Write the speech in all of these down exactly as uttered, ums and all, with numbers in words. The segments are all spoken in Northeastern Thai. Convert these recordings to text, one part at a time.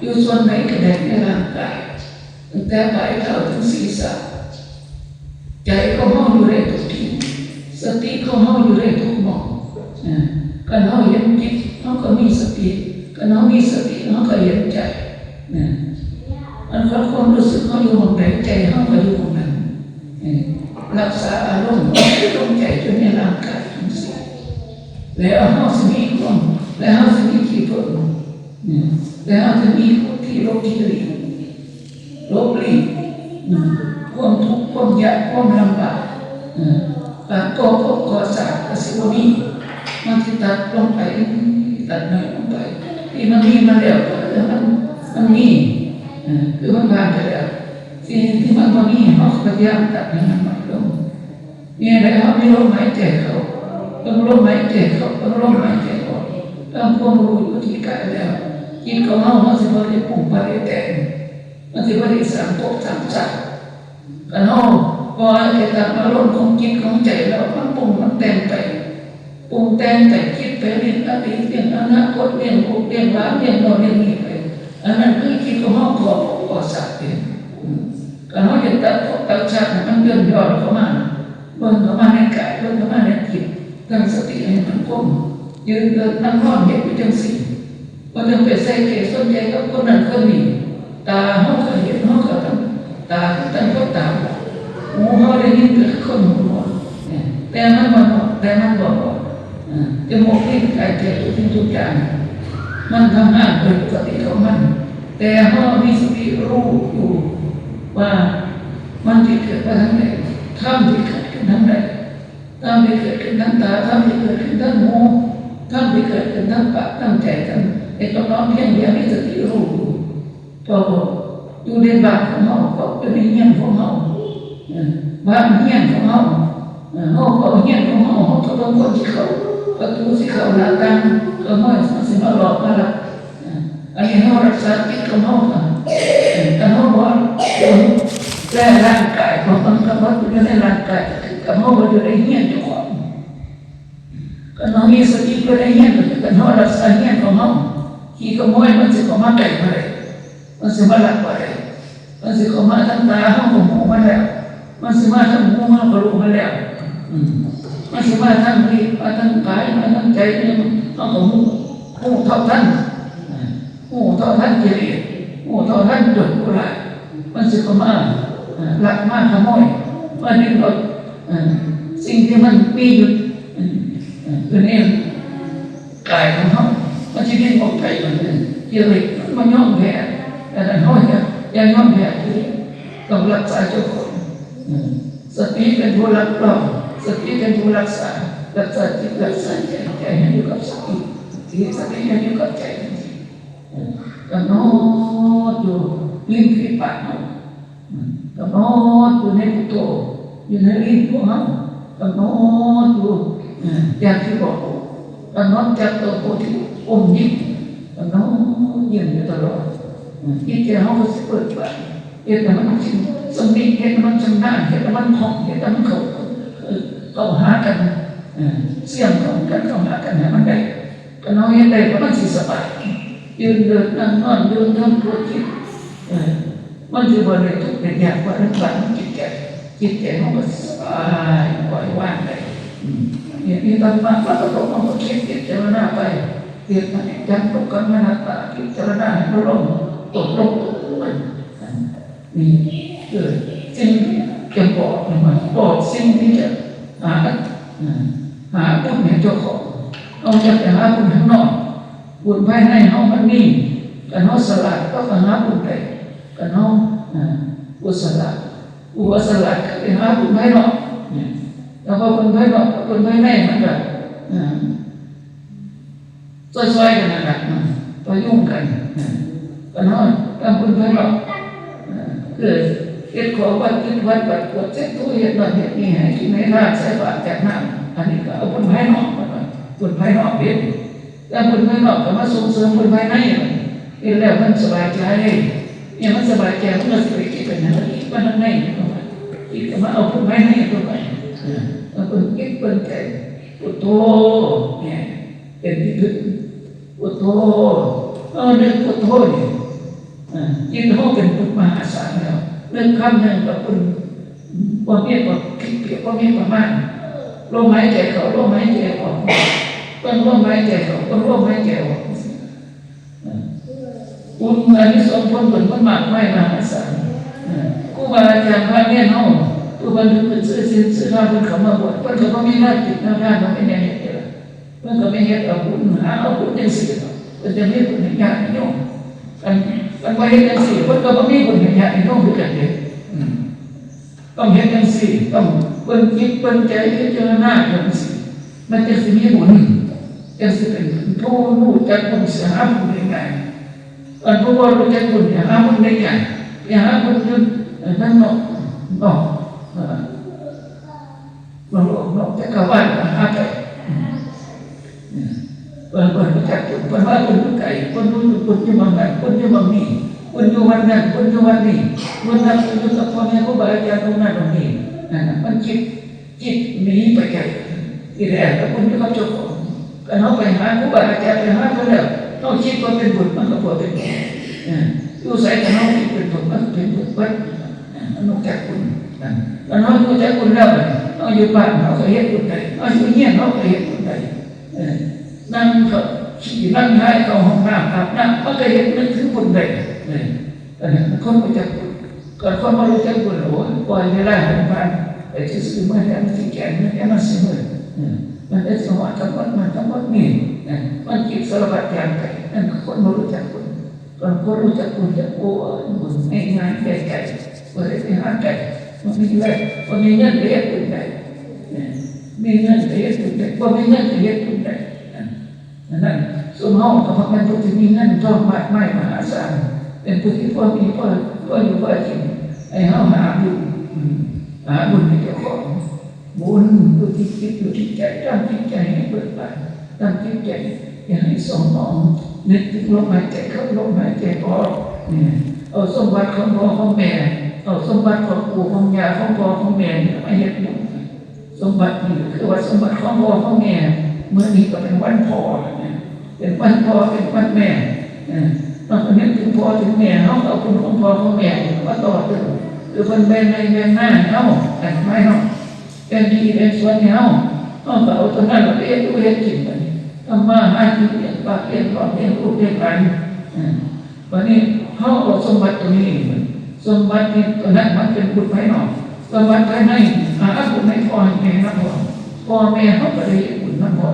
อยู่ส่วนไหนก็ได้ในร่างกาย ตั้งแต่ปลายเท้าถึงศีรษะ ใจของเฮาอยู่ได้ทุกที่ สติของเฮาอยู่ได้ทุกหม่อง อ่า คันเฮาเห็นจิต เฮาก็มีสติ คันเฮามีสติ เฮาก็เห็นใจ นะ อันความรู้สึกเฮาอยู่หม่องใด ใจเฮาก็อยู่หม่องนั้น เออ รักษาอารมณ์ ลมใจอยู่ในร่างกายจังซี้ แล้วเฮาสิมีความ แล้วเฮาสิมีที่พึ่ง อืม แล้วเฮาสิมีที่หลบที่หลีก หลบหลีก อืม ความทุกข์ ความยาก ความลำบาก อืม การก่อภพก่อชาติก็สิบ่มี มันสิตัดลงไป ตัดน้อยลงไป ที่มันมีมาแล้วก็คือมัน มันมี เออ คือมันผ่านไปแล้ว สิ่งที่มันบ่มี เฮาก็พยายามตัดให้มันน้อยลง เนี่ย ให้เฮามีลมหายใจเข้า เบิ่งลมหายใจเข้า เบิ่งลมหายใจออก เพิ่มความรู้อยู่ที่กายแล้ว จิตของเฮา มันสิบ่ได้ปรุงบ่ได้แต่ง มันสิบ่ได้สร้างภพสร้างชาติ คันเฮาปล่อยให้ตามอารมณ์ของจิตของใจแล้ว มันปรุงมันแต่งไป ปรุงแต่งไป คิดไปเรื่องอดีต เรื่องอนาคต เรื่องลูก เรื่องหลาน เรื่องโน่นเรื่องนี่ไป อันนั้นคือจิตของเฮาก่อภพก่อชาติเอง อืม คันเฮาอยากตัดภพตัดชาติให้มันย่นย่อเข้ามา เบิ่งเข้ามาในกาย เบิ่งเข้ามาในจิต ตั้งสติให้มันคง ยืนเดินนั่งนอน เฮ็ดอยู่จังซี้ บ่ต้องไปใส่ใจสนใจกับคนนั้นคนนี้ ตาเฮาก็เห็น เฮาก็ตั้ง ตาคือตั้งคนตาบอด หูเฮาได้ยินก็คือคนหูหนวก เนี่ย แต่มันบ่หนวก แต่มันบ่บอด อ่า จมูก ลิ้น กาย ใจ ทุกสิ่งทุกอย่าง มันทำงานโดยปกติของมัน แต่เฮามีสติรู้อยู่ว่ามันสิเกิดมาทางใด ธรรมสิเกิดขึ้นทางใด ธรรมที่เกิดขึ้นทางตา ธรรมที่เกิดขึ้นทางหู ธรรมที่เกิดขึ้นทางปาก ทางใจ ทาง ไอ้กำลังเพียงเดียวมีสติรู้อยู่ ก็อยู่ในบ้านของเฮา ก็อยู่ในเฮือนของเฮา เออ บ้านเฮือนของเฮา เออ เฮาก็เอาเฮือนของเฮา เฮาก็เบิ่งคนที่เขา ประตูที่เขา หน้าต่าง ขโมยมันสิมาหลอกมาลัก อันนี้เฮารักษาจิตของเฮาค่ะ แต่เฮาบ่ดูแลร่างกายของมัน ก็บ่อยู่ในร่างกาย กับเฮาบ่อยู่ในเฮือนเจ้าของ คันเฮามีสติอยู่ในเฮือน คันเฮารักษาเฮือนของเฮา ขี้ขโมยมันสิเข้ามาใกล้บ่ได้ มันสิมาลักบ่ได้ มันสิเข้ามาทางตา เฮาก็ฮู้มันแล้ว มันสิมาทางหู เฮาก็รู้มันแล้ว อืม มันสิมาทางลิ้น มาทางกาย มาทางใจ เนี่ย เฮาก็ฮู้ ฮู้เท่าทัน อ่า ฮู้เท่าทันกิเลส ฮู้เท่าทันโจรผู้ร้าย มันสิเข้ามา อ่า ลักมาขโมย มาดึงเอา อ่า สิ่งที่มันมีอยู่ อ่า อ่า อยู่ใน กายของเฮา มันสิดึงออกไป มันเป็นกิเลส มันบ่ยอมแพ้ แต่นั้นเฮาอย่า อย่ายอมแพ้กิเลส ต้องรักษาเจ้าของ อืม สติเป็นผู้รับรอง สติเป็นผู้รักษา รักษาจิต รักษาใจ ใจให้อยู่กับสติ สติ สติให้อยู่กับใจ อืม กำหนดอยู่ริมฝีปากเฮา กำหนดอยู่ในพุทโธ อยู่ในลิ้นของเฮา กำหนดอยู่ เอ่อ อย่างที่บอก กำหนดจากตัวโพธิอมยิ้ม กำหนดยิ้มอยู่ตลอด เอ่อ จิตใจเฮาก็สิเปิดกว้าง เฮ็ดให้มันสำนึก เฮ็ดให้มันชำนาญ เฮ็ดให้มันคล่อง เฮ็ดให้มันเข้า เอ่อ เข้าหากัน เอ่อ เชื่อมเข้ากัน เข้าหากันให้มันได้ คันเฮาเฮ็ดได้ ก็มันสิสบาย ยืนเดินนั่งนอน ยืนเดินพูดคิด เออ มันสิบ่ได้ทุกข์ได้ยาก บ่ลำบาก มันจิตใจ จิตใจเฮาก็สบาย ปล่อยวางได้ อืม เนี่ย มีธรรมะ มันก็ต้องเอามาคิดพิจารณาไป เกิดอนิจจัง ทุกขัง อนัตตา พิจารณาให้มันลง ตกลง ตกลงไป นี่คือสิ่งที่จะบอกนะ มันบอกสิ่งที่จะหา อ่า หาบุญให้เจ้าของ เฮาจะไปหาบุญข้างนอก บุญภายในเฮามันมี คันเฮาฉลาด เฮาก็หาบุญได้ คันเฮา อ่า บ่ฉลาด ผู้บ่ฉลาดก็ไปหาบุญภายนอก เนี่ย แล้วพอบุญภายนอกกับบุญภายในมันก็ อ่า ซอยๆ กันนั่นล่ะ อืม พยุงกัน อืม กันเฮาทำบุญภายนอก อืม คือเฮ็ดของวัด กิจวัตร บัตรกวดเช็ดถูเฮ็ดนั่นเฮ็ดนี่ ให้กินให้ทาน ใส่บาตรแจกน้ำ อันนี้ก็เอาบุญภายนอกมาก่อน บุญภายนอกเด้ แล้วบุญภายนอกก็มาส่งเสริมบุญภายใน เฮ็ดแล้วมันสบายใจ เนี่ยมันสบายใจ มันก็สิไปคิดไปหยัง คิดมาทางใน คิดก็มาเอาบุญภายในเข้าไป เออ เอาเพิ่นจิตเพิ่นใจ พุทโธ เนี่ย เป็นที่พึ่ง พุทโธ เออ นึกพุทโธนี่ อ่า จิตเฮาเป็นบุญมหาศาลแล้ว นึกคำหนึ่งก็บุญ บ่มีบ่คิดเปรียบ บ่มีประมาณ ลมหายใจเข้า ลมหายใจออก เบิ่งลมหายใจเข้า เบิ่งลมหายใจออก อ่า บุญอานิสงส์ผลบุญมันมากมายมหาศาล อ่า ครูบาอาจารย์พระเณรเฮา ผู้เพิ่นถือศีลถือธรรม เพิ่นเข้ามาบวช เพิ่นก็บ่มีแนวกินแนวทาน บ่มีแนวเฮ็ดเด้อ เพิ่นก็ไปเฮ็ดเอาบุญ หาเอาบุญจังซี่เนาะ เพิ่นจะมีบุญให้ญาติโยม คัน คันบ่เฮ็ดจังซี่ เพิ่นก็บ่มีบุญให้ญาติโยมคือกันเด้ อืม ต้องเฮ็ดจังซี่ ต้องเบิ่งจิตเบิ่งใจ พิจารณาจังซี่ มันจังสิมีบุญ จังสิเป็นผู้รู้จักบุญ สิหาบุญได้ง่าย อันผู้บ่รู้จักบุญ สิหาบุญได้ยาก สิหาบุญอยู่ เอ่อ ทางนอก นอก เอ่อ นอกโลกนอกจักรวาลก็หาไป เพิ่น เพิ่นรู้จักเพิ่น เพิ่นว่าเพิ่นอยู่ไกล เพิ่นรู้อยู่ เพิ่นอยู่หม่องนั้น เพิ่นอยู่หม่องนี้ เพิ่นอยู่วัดนั้น เพิ่นอยู่วัดนี้ เพิ่นนับถืออยู่กับพ่อแม่ครูบาอาจารย์องค์นั้นองค์นี้ นั่นน่ะ มันคิด คิดหนีไปไกล ที่แท้ก็เพิ่นอยู่กับเจ้าของ คันเฮาไปหาครูบาอาจารย์ ไปหาเพิ่นแล้ว เฮาคิดว่าเป็นบุญ มันก็บ่เป็นบุญ เออ อยู่ไสคันเฮาคิดเป็นบุญ มันก็เป็นบุญเบิด เออ มันรู้จักบุญ นั่น คันเฮารู้จักบุญแล้ว เฮาอยู่บ้านเฮาก็เฮ็ดบุญได้ เฮาอยู่เรือนเฮาก็เฮ็ดบุญได้ เออ นั่งเขาขี้นั่งถ่ายเข้าห้องน้ำอาบน้ำ มันก็เฮ็ดนึกถึงบุญได้ เออ อันนั้นคนรู้จักบุญ ก็คนบ่รู้จักบุญ โอ้ย ปล่อยเวลาให้มันผ่านไปซื่อๆ มื้อนี้มันสิแก่ มื้อนี้มันสิมืด เออ มันได้สิฮอดกำหนดนั่นกำหนดนี้ เออ มันคิดสารพัดอย่างไป นั่นคือคนบ่รู้จักบุญ คน คนรู้จักบุญจะ โอ้ย บุญง่ายๆ ใกล้ๆ บ่ได้ไปหาไกล บ่มีเงิน บ่มีเงินไปเฮ็ดบุญได้ เออ มีเงินไปเฮ็ดบุญได้ บ่มีเงินไปเฮ็ดบุญได้ เออ อันนั้น ซุมเฮาก็เพราะมันผู้ที่มีเงินทองมากมายมหาศาล เป็นผู้ที่พอมีพอ พออยู่พอกิน ให้เฮาหาบุญ อืม หาบุญให้เจ้าของ บุญอยู่ที่จิตอยู่ที่ใจ ทำจิตใจให้เบิกบาน ทำจิตใจอย่าให้เศร้าหมอง นึกถึงลมหายใจเข้า ลมหายใจออก เนี่ย เอาสมบัติของพ่อของแม่ เอาสมบัติของปู่ของย่า ของพ่อของแม่เนี่ยมาเฮ็ดบุญ สมบัตินี่ก็คือว่าสมบัติของพ่อของแม่ มื้อนี้ก็เป็นวันพ่อนะ เป็นวันพ่อ เป็นวันแม่ เออ เราก็นึกถึงพ่อถึงแม่ เราก็เอาบุญของพ่อของแม่นี่มาต่อเติม คือเพิ่นแบ่งไร่แบ่งนาให้เรา อันไม้เนาะ แบ่งที่แบ่งสวนให้เรา เราก็เอาตัวนั้นไปเฮ็ดอยู่เฮ็ดกินบัดนี้ ทำมาหากินเลี้ยงปากเลี้ยงท้องเลี้ยงลูกเลี้ยงหลาน เออ บัดนี้เราเอาสมบัติตัวนี้ สมบัตินี่ตัวนั้นมันเป็นบุญภายนอก สมบัติภายใน หาบุญให้พ่อให้แม่นำพ่อ พ่อแม่เราก็ได้เฮ็ดบุญนำพ่อ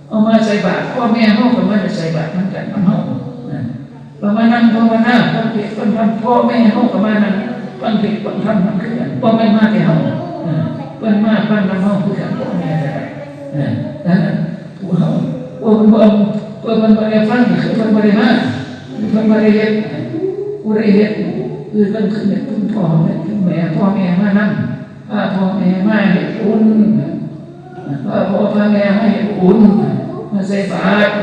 เอามาใส่บาตร พ่อแม่เราก็มาได้ใส่บาตรนำกันนำเรา นะ เรามานั่งภาวนา ฟังเทศน์ฟังธรรม พ่อแม่เราก็มานั่งฟังเทศน์ฟังธรรมนำคือกัน บ่แม่นมาแต่เรา นะ เพิ่นมาฟังนำเราคือกัน พ่อแม่ก็ได้ นะ ดังนั้น ผู้เฮา ผู้เพิ่นบ่ ผู้เพิ่นบ่ได้ฟัง คือเพิ่นบ่ได้มา คือเพิ่นบ่ได้เฮ็ด ผู้ได้เฮ็ด คือเพิ่นคือแม่คุณพ่อแม่คุณแม่ พ่อแม่มานำ พาพ่อแม่มาเฮ็ดบุญ พาพ่อพาแม่มาเฮ็ดบุญ มาใส่บาตร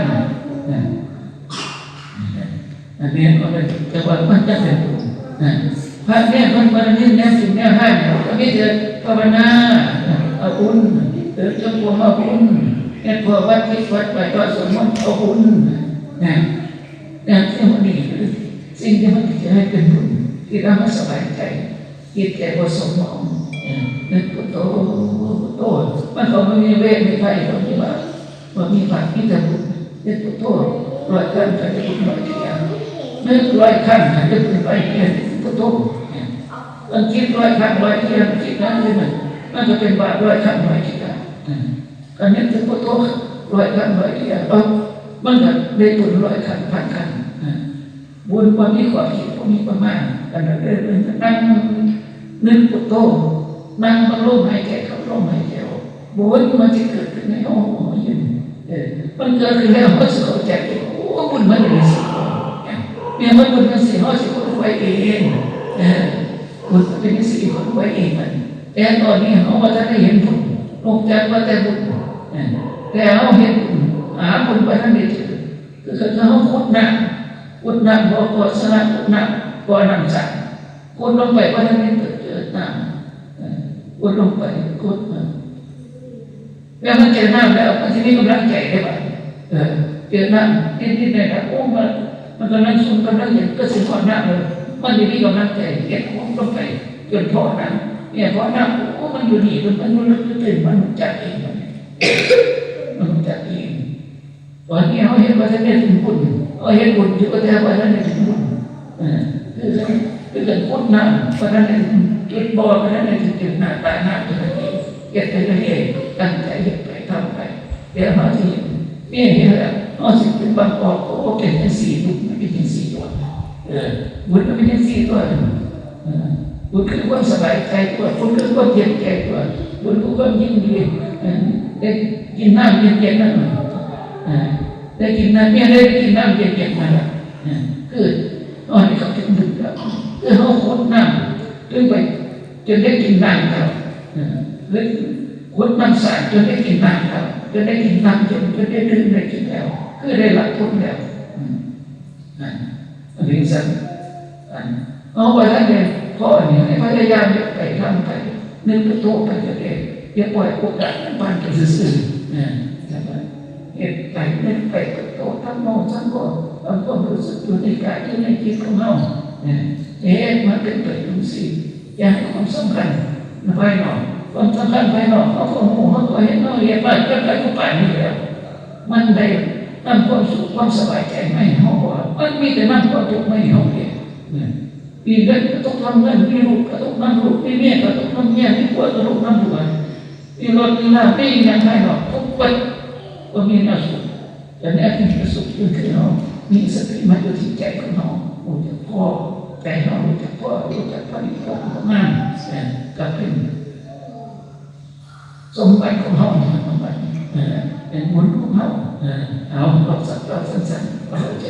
อันนี้ก็เป็นจังหวัดมันจะเป็นบุญนะ พระเนี่ยมันมันนี่แนวสิ่งแนวห้างเนี่ยก็มีแต่ภาวนา เอาบุญ เดินจงกรมเอาบุญ เฮ็ดพวกวัดที่วัดไปก็สวดมนต์เอาบุญนะ อย่างที่มันนี่คือสิ่งที่มันจะให้เป็นบุญ ที่เราสบายใจ จิตใจบ่สมอง เออ นึกพุทโธ พุทโธ มันก็บ่มีเวรมีภัย บ่มีบาป บ่มีบาป มีแต่บุญ นึกพุทโธ ร้อยครั้งก็ได้บุญร้อยเทื่อ นึกร้อยครั้งก็ได้บุญร้อยเทื่อ นึกพุทโธ เนี่ย มันคิดร้อยครั้งร้อยเทื่อ มันคิดนั้นเลยมัน มันก็เป็นบาปร้อยครั้งร้อยเทื่อ เออ ก็นึกถึงพุทโธร้อยครั้งร้อยเทื่อ เอ้า มันก็ได้บุญร้อยครั้งพันครั้ง เออ บุญบ่มีขอบเขต บ่มีประมาณ อันนั้นเด้อ นั่งนึกพุทโธ นั่งเบิ่งลมหายใจเข้า ลมหายใจออก บุญมันจะเกิดขึ้นในห้องของมันอยู่ เออ มันเกิดขึ้นแล้ว มันสิเข้าใจ โอ้ บุญมันเป็นจังซี่ เนี่ย มันบุญจังซี่ เฮาสิค้นคว้าเอง เออ บุญมันเป็นจังซี่ ค้นคว้าเองมัน แต่ตอนนี้เฮาบ่ทันได้เห็นบุญ นอกจากว่าแต่บุญ เออ แต่เฮาเฮ็ดบุญ หาบุญบ่ทันได้เจอ คือเขาเจ้าขุดน้ำ ขุดน้ำบ่อ บ่อสระ ขุดน้ำ บ่อน้ำสระ ขุดลงไปบ่ทันได้เจอน้ำ เออ ขุดลงไป ขุดมา แล้วมันเจอน้ำแล้ว มันสิมีกำลังใจได้บ่ เออ เจอน้ำนิดๆหน่อยๆ โอ้ มัน มันกำลังซุ่มกำลังเย็นก็สิฮอดน้ำเลย มันสิมีกำลังใจเฮ็ดของลงไป จนพ้อน้ำ เนี่ยพ้อน้ำ โอ้ มันอยู่นี่ มัน มันอยู่ลึกๆ มันรู้จักเอง มัน มันรู้จักเอง ตอนนี้เฮาเฮ็ดบ่ทันได้ถึงบุญ เฮาเฮ็ดบุญอยู่ แต่ว่าบ่ทันได้ถึงบุญ เออ คือกัน คือกันขุดน้ำ บ่ทันได้ถึงจุดบ่ บ่ทันได้ถึงจุดน้ำ ตาน้ำ เท่านั้นเอง เฮ็ดไปเรื่อยๆ ตั้งใจเฮ็ดไป ทำไป เดี๋ยวเฮาสิเห็น เนี่ย เห็นแล้ว เฮาสิเป็นบางกอก โอ้ เป็นจังซี่ บุญมันเป็นจังซี่ตัว เออ บุญมันเป็นจังซี่ตัว เออ บุญคือความสบายใจตัว บุญคือความเย็นใจตัว บุญคือความยินดี เออ ได้กินน้ำเย็นๆ นั่นน่ะ เออ ได้กินน้ำ เนี่ย ได้กินน้ำเย็นๆ นั่นล่ะ เออ คือ เฮาให้เขาถึงบุญแล้ว คือเฮาขุดน้ำ ถึงไป จนได้กินน้ำแล้ว เออ หรือขุดน้ำสะอาดจนได้กินน้ำแล้ว จนได้กินน้ำเย็น จนได้ดื่มได้กินแล้ว คือได้รับผลแล้ว อืม นั่น อันนี้สั่น อัน เอาไว้แล้วเนี่ย เพราะอันนี้ให้พยายามเฮ็ดไป ทำไป นึกพุทโธไปเรื่อยๆ อย่าปล่อยโอกาสมันผ่านไปซื่อๆ นะ นะครับ เฮ็ดไป นึกไป พุทโธ ธัมโม สังโฆ เอาความรู้สึกอยู่ในกาย อยู่ในจิตของเฮา นะ เฮ็ดมันเป็นไปจังซี่ อย่าให้ความสำคัญภายนอก ความสำคัญภายนอก เฮาก็ฮู้ เฮาก็เห็น เฮาเรียนมาจนอายุปานนี้แล้ว มันได้นำความสุข ความสบายใจมาให้เฮาบ่ มันมีแต่นำความทุกข์มาให้เฮาเอง นะ มีเงินก็ทุกข์นำเงิน มีลูกก็ทุกข์นำลูก มีเมียก็ทุกข์นำเมีย มีผัวก็ทุกข์นำผัว มีรถมีลา มีหยังภายนอก ทุกข์เบิด บ่มีแนวสุข แต่แนวที่จะสุขคือ คือเฮามีสติมาอยู่ที่ใจของเฮา รู้จักพอใจเฮา รู้จักพอ รู้จักพอดีพองาม เออ ก็เป็นสมบัติของเฮา สมบัติ เออ เป็นบุญของเฮา เออ เอา เอาสัก เอาสั้นๆ เอาใจ